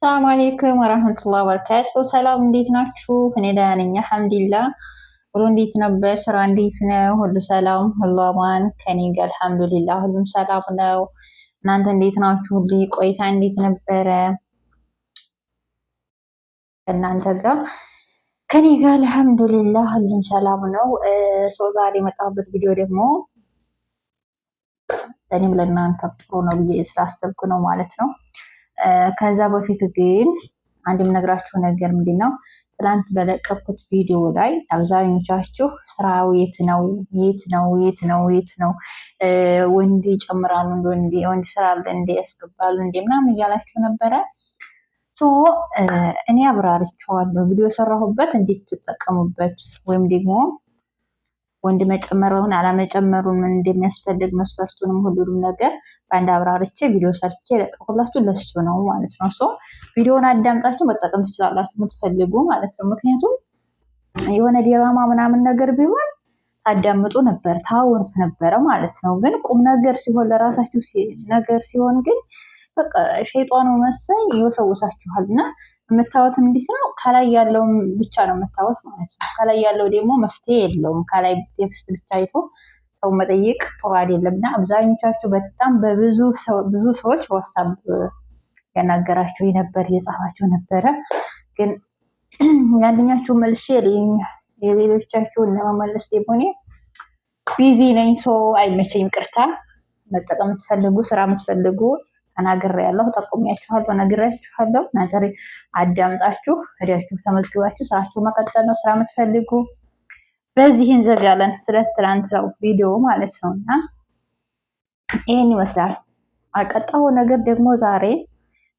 ሰላም አለይኩም ወራህመቱላሂ ወበረካቱ። ሰላም እንዴት ናችሁ? እኔ ደህና ነኝ አልሐምዱሊላህ። ሁሉ እንዴት ነበር? ስራ እንዴት ነው? ሁሉ ሰላም፣ ሁሉ አማን ከኔ ጋር አልሐምዱሊላህ፣ ሁሉም ሰላም ነው። እናንተ እንዴት ናችሁ? ሁሉ ቆይታ እንዴት ነበረ ከእናንተ ጋር? ከኔ ጋር አልሐምዱሊላህ ሁሉም ሰላም ነው። So ዛሬ የመጣሁበት ቪዲዮ ደግሞ እኔም ለእናንተ ጥሩ ነው ብዬ ስላሰብኩ ነው ማለት ነው። ከዛ በፊት ግን አንድ የምነግራችሁ ነገር ምንድን ነው፣ ትናንት በለቀኩት ቪዲዮ ላይ አብዛኞቻችሁ ስራው የት ነው የት ነው የት ነው የት ነው፣ ወንድ ይጨምራሉ ወንድ ስራ አለ እንዴ ያስገባሉ እንዴ ምናምን እያላችሁ ነበረ። So እኔ አብራርቼዋለሁ። ቪዲዮ የሰራሁበት እንዴት ትጠቀሙበት ወይም ደግሞ ወንድ መጨመሩን አላመጨመሩን ምን እንደሚያስፈልግ መስፈርቱንም ሁሉንም ነገር በአንድ አብራርቼ ቪዲዮ ሰርቼ የለቀኩላችሁ ለሱ ነው ማለት ነው። So ቪዲዮውን አዳምጣችሁ መጠቀም ትችላላችሁ የምትፈልጉ ማለት ነው። ምክንያቱም የሆነ ዲራማ ምናምን ነገር ቢሆን ታዳምጡ ነበር ታወሩት ነበረ ማለት ነው። ግን ቁም ነገር ሲሆን ለራሳችሁ ነገር ሲሆን ግን በቃ ሸይጧኑ መሰል ይወሰውሳችኋል። እና የምታወት እንዴት ነው? ከላይ ያለውን ብቻ ነው የምታወት ማለት ነው። ከላይ ያለው ደግሞ መፍትሄ የለውም። ከላይ text ብቻ አይቶ ሰው መጠየቅ ጥሩ አይደለም። እና አብዛኞቻችሁ በጣም በብዙ ብዙ ሰዎች WhatsApp ያናገራችሁ ነበር፣ እየጻፋችሁ ነበረ። ግን የአንደኛችሁ መልሼ የሌሎቻችሁን ለመመለስ ደግሞ እኔ busy ነኝ፣ ሰው አይመቸኝም። ይቅርታ። መጠቀም የምትፈልጉ ስራ የምትፈልጉ ተናግሬያለሁ፣ ጠቁሜያችኋለሁ፣ ነግሬያችኋለሁ። ነገር አዳምጣችሁ ሄዳችሁ ተመዝግባችሁ ስራችሁ መቀጠል ነው። ስራ የምትፈልጉ በዚህ እንዘጋለን። ስለ ትናንትናው ቪዲዮ ማለት ነው። እና ይህን ይመስላል። ቀጣዩ ነገር ደግሞ ዛሬ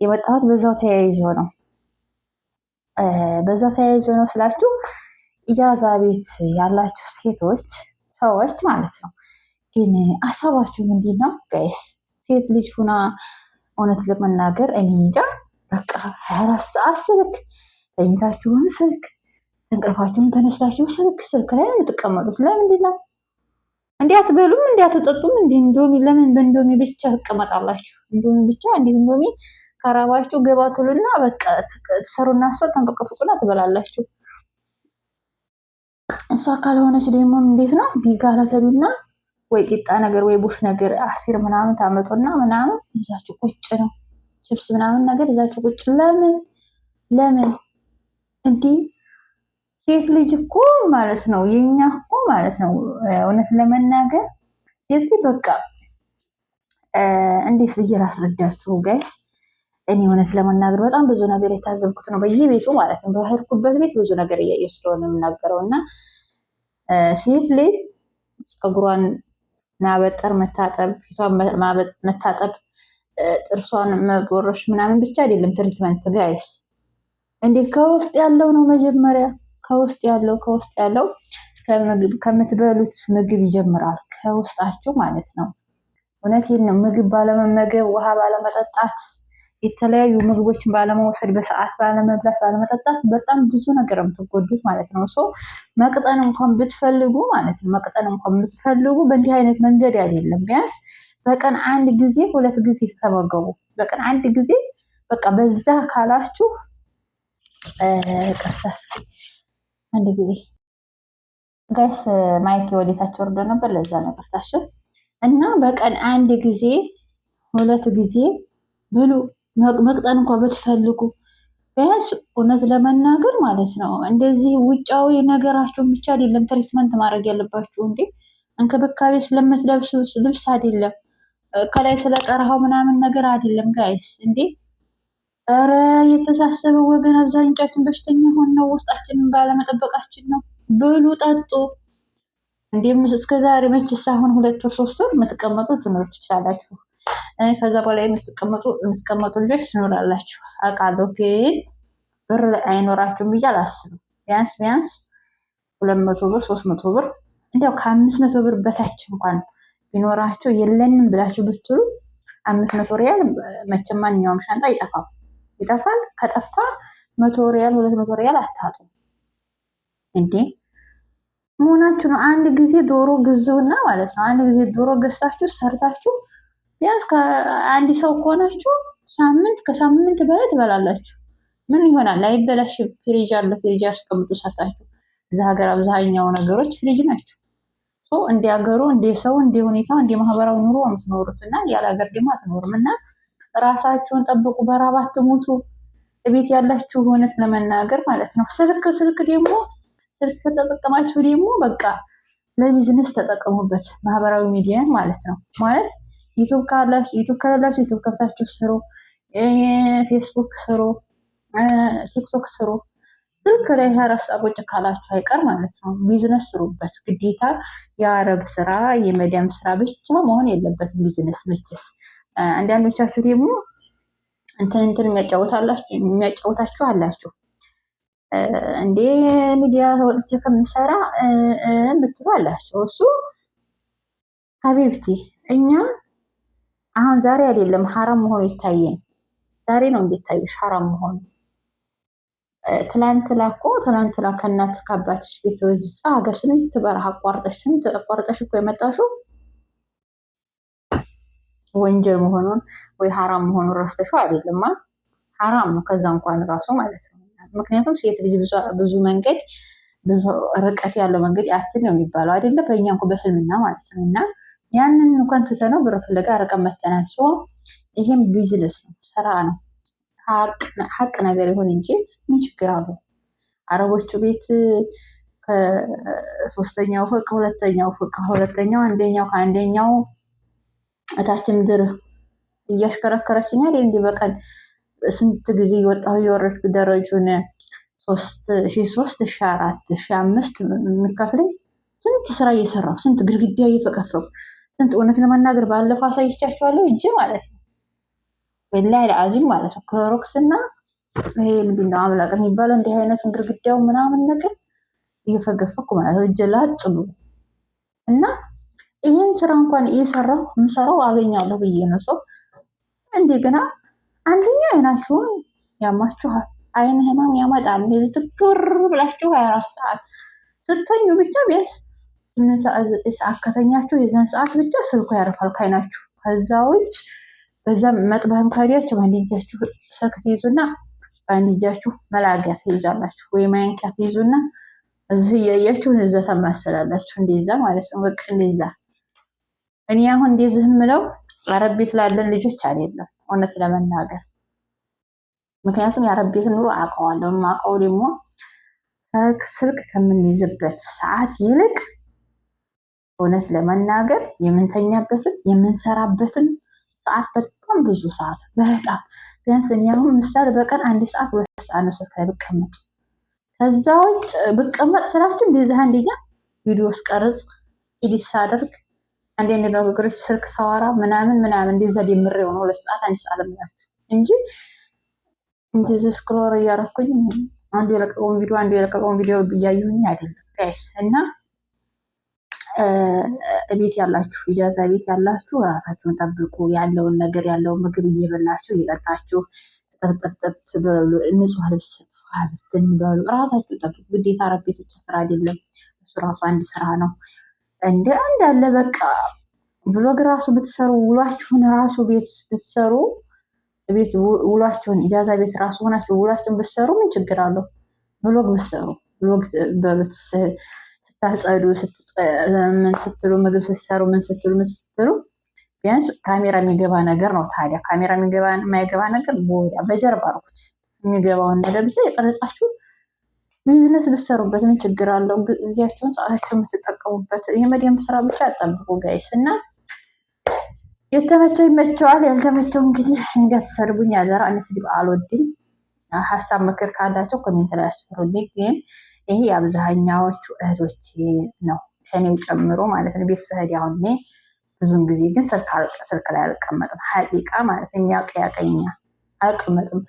የመጣሁት በዛው ተያይዞ ነው። በዛው ተያይዞ ነው ስላችሁ ኢጃዛ ቤት ያላችሁ ሴቶች ሰዎች ማለት ነው። ግን አሳባችሁ ምንድን ነው guys? ሴት ልጅ ሁና እውነት ለመናገር እኔ እንጃ በቃ 24 ሰዓት ስልክ፣ ተኝታችሁም ስልክ፣ እንቅልፋችሁም ተነስታችሁ ስልክ ስልክ ላይ ነው የምትቀመጡት። ለምንድን ነው እንዲህ አትበሉም? እንዲህ አትጠጡም? እንዲህ እንዶሚ ለምን በእንዶሚ ብቻ ትቀመጣላችሁ? እንዶሚ ብቻ እንዴት እንዶሚ ከራባችሁ ገባ ትሉና በቃ ትሰሩና እሷ ተንፈቅፍቁና ትበላላችሁ። እሷ ካልሆነች ደግሞ እንዴት ነው ቢጋላ ተሉና ወይ ቂጣ ነገር ወይ ቡፍ ነገር አሲር ምናምን ታመጡና ምናምን ይዛችሁ ቁጭ ነው። ችፕስ ምናምን ነገር ይዛችሁ ቁጭ። ለምን ለምን እንዲህ ሴት ልጅ እኮ ማለት ነው የኛ እኮ ማለት ነው እውነት ለመናገር ሴት ልጅ በቃ እንዴት ብዬ ላስረዳችሁ guys? እኔ እውነት ለመናገር በጣም ብዙ ነገር የታዘብኩት ነው በየቤቱ ማለት ነው። በሄድኩበት ቤት ብዙ ነገር እያየሁ ስለሆነ የምናገረው እና ሴት ልጅ ፀጉሯን ማበጠር፣ መታጠብ፣ ፊቷን መታጠብ፣ ጥርሷን መቦረሽ ምናምን ብቻ አይደለም treatment guys። እንዴ ከውስጥ ያለው ነው መጀመሪያ። ከውስጥ ያለው ከውስጥ ያለው ከምትበሉት ምግብ ይጀምራል። ከውስጣችሁ ማለት ነው። እውነቴን ነው። ምግብ ባለመመገብ፣ ውሃ ባለመጠጣት፣ የተለያዩ ምግቦችን ባለመውሰድ፣ በሰዓት ባለመብላት፣ ባለመጠጣት በጣም ብዙ ነገር የምትጎዱት ማለት ነው። So መቅጠን እንኳን ብትፈልጉ ማለት ነው መቅጠን እንኳን ብትፈልጉ በእንዲህ አይነት መንገድ አይደለም። ቢያንስ በቀን አንድ ጊዜ ሁለት ጊዜ ተመገቡ። በቀን አንድ ጊዜ በቃ በዛ ካላችሁ ይቅርታ እስኪ አንድ ጊዜ guys mic ወዴታቸው ወርዶ ነበር። ለዛ ነው ይቅርታችሁ። እና በቀን አንድ ጊዜ ሁለት ጊዜ ብሉ። መቅጠን እንኳ ብትፈልጉ ቢያንስ እውነት ለመናገር ማለት ነው እንደዚህ ውጫዊ ነገራችሁን ብቻ አይደለም treatment ማድረግ ያለባችሁ። እንዴ እንክብካቤ ስለምትለብሱ ልብስ አይደለም ከላይ ስለጠራኸው ምናምን ነገር አይደለም guys። እንዴ ኧረ የተሳሰበ ወገን አብዛኞቻችን በሽተኛ ሆነው ውስጣችንን ባለመጠበቃችን ነው። ብሉ፣ ጠጡ። እንዴም እስከ ዛሬ መችስ አሁን 2 ወር 3 ወር የምትቀመጡ ትኖሩ ትችላላችሁ። ከዛ በላይ የምትቀመጡ ልጆች ትኖራላችሁ አውቃለሁ። ግን ብር አይኖራችሁም ብዬ አላስብም። ቢያንስ ቢያንስ 200 ብር 300 ብር እንዲያው ከ500 ብር በታች እንኳን ቢኖራችሁ የለንም ብላችሁ ብትሉ 500 ሪያል መቼም ማንኛውም ሻንጣ ይጠፋል ይጠፋል። ከጠፋ 100 ሪያል 200 ሪያል አታጡ እንዴ መሆናችሁ ነው። አንድ ጊዜ ዶሮ ግዙና ማለት ነው። አንድ ጊዜ ዶሮ ገዝታችሁ ሰርታችሁ ቢያንስ ከአንድ ሰው ከሆናችሁ ሳምንት ከሳምንት በላይ ትበላላችሁ። ምን ይሆናል? አይበላሽም። ፍሪጅ አለ፣ ፍሪጅ አስቀምጡ ሰርታችሁ። እዛ ሀገር አብዛኛው ነገሮች ፍሪጅ ናቸው። እንደ ሀገሩ እንደ ሰው እንደ ሁኔታው እንደ ማህበራዊ ኑሮ ነው የምትኖሩት እና ያለ ሀገር ደግሞ አትኖርም። እና ራሳችሁን ጠብቁ፣ በራብ አትሙቱ። ቤት ያላችሁ እውነት ለመናገር ማለት ነው። ስልክ ስልክ ደግሞ ስልክ ከተጠቀማችሁ ደግሞ በቃ ለቢዝነስ ተጠቀሙበት፣ ማህበራዊ ሚዲያን ማለት ነው። ማለት ዩቱብ ካላችሁ ዩቱብ ከሌላችሁ ዩቱብ ከፍታችሁ ስሩ፣ ፌስቡክ ስሩ፣ ቲክቶክ ስሩ። ስልክ ላይ 24 ሰዓት ቁጭ ካላችሁ አይቀር ማለት ነው። ቢዝነስ ስሩበት። ግዴታ የአረብ ስራ የመዳም ስራ ብቻ መሆን የለበትም ቢዝነስ መቼስ። አንዳንዶቻችሁ ደግሞ እንትን እንትን የሚያጫውታችሁ አላችሁ እንዴ ሚዲያ ወጥቼ ከምሰራ የምትሉ አላችሁ። እሱ حبيبتي እኛ አሁን ዛሬ አይደለም ሀራም መሆኑ ይታየን። ዛሬ ነው እንዲታየሽ ሀራም መሆኑ። ትላንት ላኮ ትላንት ላ ከእናት ከአባትሽ ቤት ወጅ ሀገር ስንት በረሃ አቋርጠሽ ስንት አቋርጠሽ እኮ የመጣሽው ወንጀል መሆኑን ወይ ሀራም መሆኑን ረስተሽው አይደለማ። ሀራም ነው ከዛ እንኳን ራሱ ማለት ነው። ምክንያቱም ሴት ልጅ ብዙ መንገድ ብዙ ርቀት ያለው መንገድ አትን ነው የሚባለው አይደለ? በእኛ እንኳ በእስልምና ማለት ነው። እና ያንን እንኳን ትተነው ብር ፍለጋ ርቀን መተናል። so ይሄም ቢዝነስ ነው፣ ስራ ነው። ሀቅ ነገር ይሁን እንጂ ምን ችግር አለው? አረቦቹ ቤት ከሶስተኛው ፎቅ ከሁለተኛው ፎቅ ከሁለተኛው አንደኛው ከአንደኛው እታች ምድር እያሽከረከረችኝ አይደል? እንዲህ በቀን ስንት ጊዜ እየወጣሁ እየወረድኩ ደረጁን 3003 4005 የሚከፍለኝ ስንት ስራ እየሰራሁ ስንት ግድግዳ እየፈቀፈቁ ስንት እውነት ለመናገር ባለፈው አሳይቻችኋለሁ እጄ ማለት ነው ወላሂ ለአዚም ማለት ነው ክሎሮክስ እና ይሄ ምንድን ነው አምላቅ የሚባለው እንዲህ አይነቱን ግድግዳው ምናምን ነገር እየፈገፈኩ ማለት ነው እጄ ላጥ ብሎ እና ይህን ስራ እንኳን እየሰራሁ የምሰራው አገኛለሁ ብዬ ነው። ሰው እንደገና አንደኛ አይናችሁን ያማችኋል። አይን ህመም ያመጣል። እንደዚህ ትኩር ብላችሁ 24 ሰዓት ስተኙ ብቻ ቢያንስ 8 ሰዓት 9 ሰዓት ከተኛችሁ የዛን ሰዓት ብቻ ስልኩ ያርፋል ካይናችሁ። ከዛ ውጭ በዛ መጥበህም ካዲያችሁ በአንድ እጃችሁ ስልክ ትይዙና በአንድ እጃችሁ መላጊያ ትይዛላችሁ ወይ ማንኪያ ትይዙና እዚህ እያያችሁ እዛ ታማሰላላችሁ። እንደዛ ማለት ነው። በቃ እንደዛ እኔ አሁን እንደዚህ የምለው አረብ ቤት ላለን ልጆች አይደለም እውነት ለመናገር ምክንያቱም የአረብ ቤት ኑሮ አውቀዋለሁ። የማውቀው ደግሞ ስልክ ከምንይዝበት ሰዓት ይልቅ እውነት ለመናገር የምንተኛበትም የምንሰራበትም ሰዓት በጣም ብዙ ሰዓት በጣም ቢያንስ እኔ አሁን ምሳሌ በቀን 1 ሰዓት 2 ሰዓት ነው ስልክ ላይ ብቀመጥ። ከዛ ውጭ ብቀመጥ ስላችሁ እንደዚህ አንደኛ ቪዲዮ ስቀርጽ edit ሳደርግ አንዳንድ ነገሮች ስልክ ሳወራ ምናምን ምናምን እንደዛ ደምሬው ነው 2 ሰዓት 1 ሰዓት የምላችሁ እንጂ እንደዚህ scroll እያረኩኝ አንዱ የለቀቀውን ቪዲዮ አንዱ የለቀቀውን ቪዲዮ እያየሁኝ አይደለም guys። እና ቤት ያላችሁ ኢጃዛ ቤት ያላችሁ ራሳችሁን ጠብቁ። ያለውን ነገር ያለውን ምግብ እየበላችሁ እየጠጣችሁ ጠብጠብጠብ በሉ። ንጹህ ልብስ ብትን በሉ። ራሳችሁን ጠብቁ። ግዴታ አረብ ቤት ብቻ ስራ አይደለም፣ እሱ ራሱ አንድ ስራ ነው። እንደ አንድ አለ በቃ vlog ራሱ ብትሰሩ ውሏችሁን ራሱ ቤት ብትሰሩ ቤት ውሏችሁን ኢጃዛ ቤት ራሱ ሆናችሁ ውሏችሁን ብትሰሩ ምን ችግር አለው? vlog ብትሰሩ vlog በሉት ስታጸዱ ምን ስትሉ ምግብ ስትሰሩ ምን ስትሉ ምን ስትሉ ቢያንስ ካሜራ የሚገባ ነገር ነው። ታዲያ ካሜራ የማይገባ ነገር በወዲያ በጀርባ አድርጉት። የሚገባውን ነገር ብቻ የቀረጻችሁ ቢዝነስ ብትሰሩበት ምን ችግር አለው? ጊዜያችሁን ሰዓታችሁን የምትጠቀሙበት የመዲያም ስራ ብቻ አጠብቁ guys። እና የተመቸው ይመቸዋል፣ ያልተመቸው እንግዲህ እንዳትሰድቡኝ አደራ። እኔ ስድብ አልወድም። ሀሳብ ምክር ካላቸው comment ላይ አስፍሩልኝ። ግን ይሄ የአብዛኛዎቹ እህቶቼ ነው ከኔው ጨምሮ ማለት ነው። ቤት ስሄድ አሁን እኔ ብዙን ጊዜ ግን ስልክ ላይ አልቀመጥም። ሀቂቃ ማለት ነው የሚያውቅ ያቀኛል። አልቀመጥም።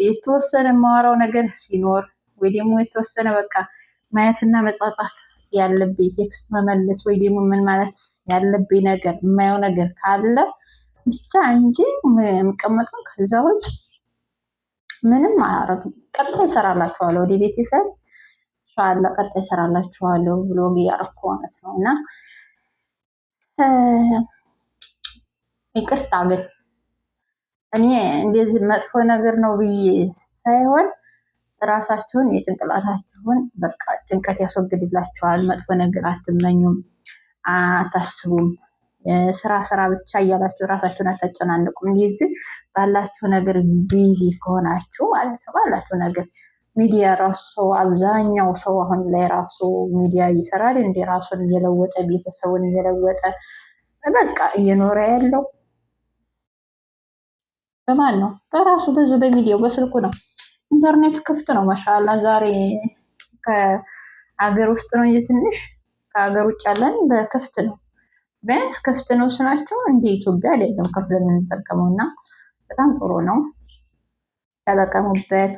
የተወሰነ የማወራው ነገር ሲኖር ወይ ደግሞ የተወሰነ በቃ ማየትና መጻጻፍ ያለብኝ text መመለስ ወይ ደግሞ ምን ማለት ያለብኝ ነገር የማየው ነገር ካለ ብቻ እንጂ የምቀመጠው ከዛ ውጭ ምንም አያረግም። ቀጥታ ይሰራላችኋለሁ ወደ ቤተሰብ ኢንሻአላህ ቀጥታ ይሰራላችኋለሁ vlog እያረኩ ማለት ነው። እና ይቅርታ ግን እኔ እንደዚህ መጥፎ ነገር ነው ብዬ ሳይሆን ራሳችሁን የጭንቅላታችሁን በቃ ጭንቀት ያስወግድላችኋል። መጥፎ ነገር አትመኙም፣ አታስቡም። ስራ ስራ ብቻ እያላችሁ ራሳችሁን አታጨናንቁም። እንደዚህ ባላችሁ ነገር busy ከሆናችሁ ማለት ነው። ባላችሁ ነገር ሚዲያ ራሱ ሰው አብዛኛው ሰው አሁን ላይ ራሱ ሚዲያ ይሰራል እንደ ራሱን እየለወጠ ቤተሰቡን እየለወጠ በቃ እየኖረ ያለው በማን ነው? በራሱ በዙ በሚዲያው በስልኩ ነው። ኢንተርኔቱ ክፍት ነው። ማሻላ ዛሬ ከአገር ውስጥ ነው እንጂ ትንሽ ከሀገር ውጭ ያለን በክፍት ነው። ቢያንስ ክፍት ነው ስላቸው እንደ ኢትዮጵያ አይደለም ከፍለን የምንጠቀመው እና በጣም ጥሩ ነው። ተጠቀሙበት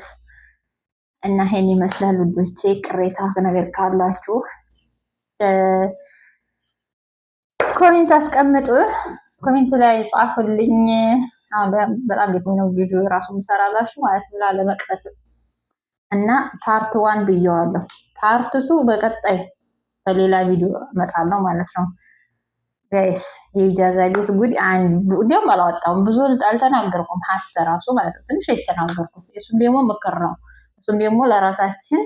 እና ይሄን ይመስላል ውዶቼ። ቅሬታ ነገር ካላችሁ comment አስቀምጡ፣ comment ላይ ጻፉልኝ። በጣም ደግሞ ነው ቪዲዮ ራሱ ምሰራላችሁ ማለት ነው ላለመቅረት እና part one ብየዋለሁ። Part two በቀጣይ በሌላ ቪዲዮ እመጣለሁ ማለት ነው። Guys የኢጃዛ ቤት ጉድ እንዲያውም አላወጣሁም፣ ብዙ አልተናገርኩም። ሀስ ራሱ ማለት ነው ትንሽ የተናገርኩት እሱም ደግሞ ምክር ነው። እሱም ደግሞ ለራሳችን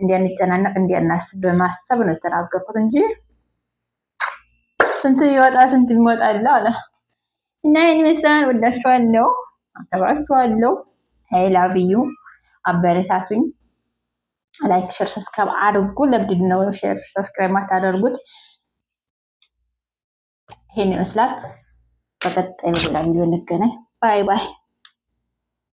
እንዲያንጨናነቅ እንዲያናስብ በማሰብ ነው የተናገርኩት እንጂ ስንት ይወጣ ስንት ይወጣል አለ እና ይህን ይመስላል። ወዳችኋለሁ፣ አከብራችኋለሁ። I love you። አበረታቱኝ። Like፣ share፣ subscribe አድርጉ። ለምንድን ነው share subscribe ማታደርጉት? ይሄን ይመስላል። በቀጣይ በሌላ ቪዲዮ እንገናኝ። Bye bye።